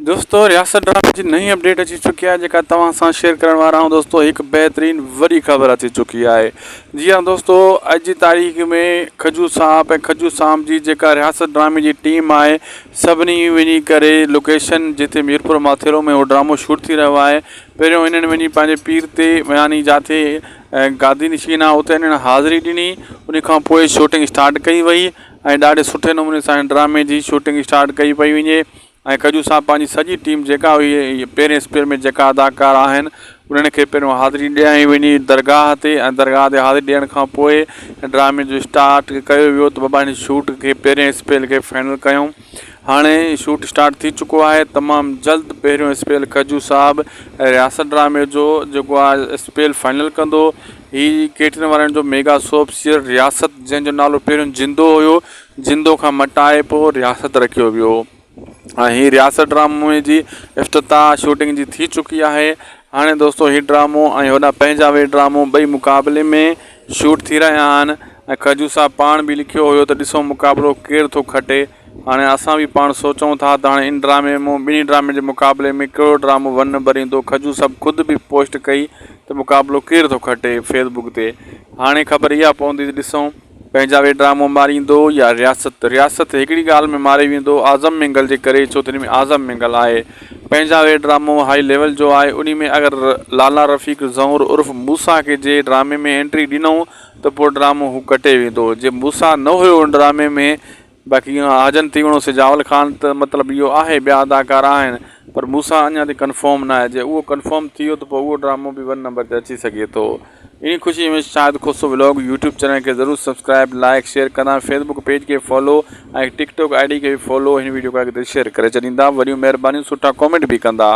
دوستو رياست ڊرامي جي نئين اپڊيٽ اچي چڪي آهي جيڪا توهان سان شيئر ڪرڻ وارا آهيون دوستو هڪ بهترين وڏي خبر اچي چڪي آهي جي ها دوستو اڄ جي تاريخ ۾ کجو صاحب ۽ کجو صاحب جي جيڪا رياست ڊرامي جي ٽيم آهي سڀني وڃي ڪري لوڪيشن جتي ميرپور ماٿيلو ۾ هو ڊرامو شوٽ ٿي رهيو آهي پهريون انهن وڃي پنهنجي پير تي يعني جاٿي گادي نشين آهي اتي انهن حاضري ڏني ان کان پوء شوٽنگ اسٽارٽ ڪئي وئي ۽ ڏاڍي سٺي نموني سان هن ڊرامي جي شوٽنگ اسٽارٽ ڪئي پئي وڃي ۽ ڪجو صاحب پنهنجي سڄي ٽيم جيڪا هئي پهرين اسپيل ۾ جيڪا اداڪار آهن انهن کي پهريون حاضري ڏياري وڃي درگاهه تي ۽ درگاهه تي حاضري ڏيڻ کان پوء ڊرامي جو اسٽارٽ ڪيو ويو ته بابا هن شوٽ کي پهرين اسپيل کي فائنل ڪيون هاڻي شوٽ اسٽارٽ ٿي چڪو آهي تمام جلد پهريون اسپيل کجو صاحب رياست ڊرامي جو جيڪو آهي اسپيل فائنل ڪندو هي ڪيٽن وارن جو ميگا سوپ سيريل رياست جنهن جو نالو پهريون جندو هيو جندو کان مٽائي پوء رياست رکيو ويو ۽ هي رياست ڊرامي جي افتتاح شوٽنگ جي ٿي چڪي آهي هاڻي دوستو هي ڊرامو ۽ هوڏانهن پنهنجا وي ڊرامو ٻئي مقابلي ۾ شوٽ ٿي رهيا آهن ۽ کجو صاحب پاڻ به لکيو هيو ته ڏسو مقابلو ڪير ٿو کٽي هاڻي اسان به پاڻ سوچون ٿا ته هاڻي ان ڊرامي مون ٻنهي ڊرامي جي مقابلي ۾ ڪهڙو ڊرامو ون نمبر ايندو کجو صاحب خود به پوسٽ ڪئي ته مقابلو ڪير ٿو کٽي فيس بڪ تي هاڻي خبر اها پوندي ته ڏسون پنهنجا وي ڊرامو ماريندو يا رياست رياست هڪڙي ڳالهه ۾ ماري ويندو اعظم مينگل جي ڪري ڇو ته ان ۾ اعظم مينگل آهي پنهنجا وي ڊرامو هائي ليول جو آهي انهي ۾ اگر لالا رفيق زئور عرف موسيٰ کي جي ڊرامي ۾ انٽري ڏنئون ته پوء ڊرامو هو ڪٽي ويندو جي موسيٰ نه هيو ان ڊرامي ۾ باقي حاجن تيوڻو سجاول خان ته مطلب اهو آهي ٻيا اداڪار آهن پر موسيٰ اڃا تائين ڪنفرم ناهي جي اهو ڪنفرم ٿي ويو ته پوء اهو ڊرامو به ون نمبر تي اچي سگهي ٿو انهي خوشي ۾ Shahid Khoso vlog YouTube channel کي ضرور سبسڪرائب لائڪ شيئر ڪندا فيس بڪ پيج کي follow ۽ TikTok I D کي به فالو هن ويڊيو کي اڳتي شيئر ڪري ڇڏيندا وڏيون مهربانيون سٺا ڪامينٽ به ڪندا.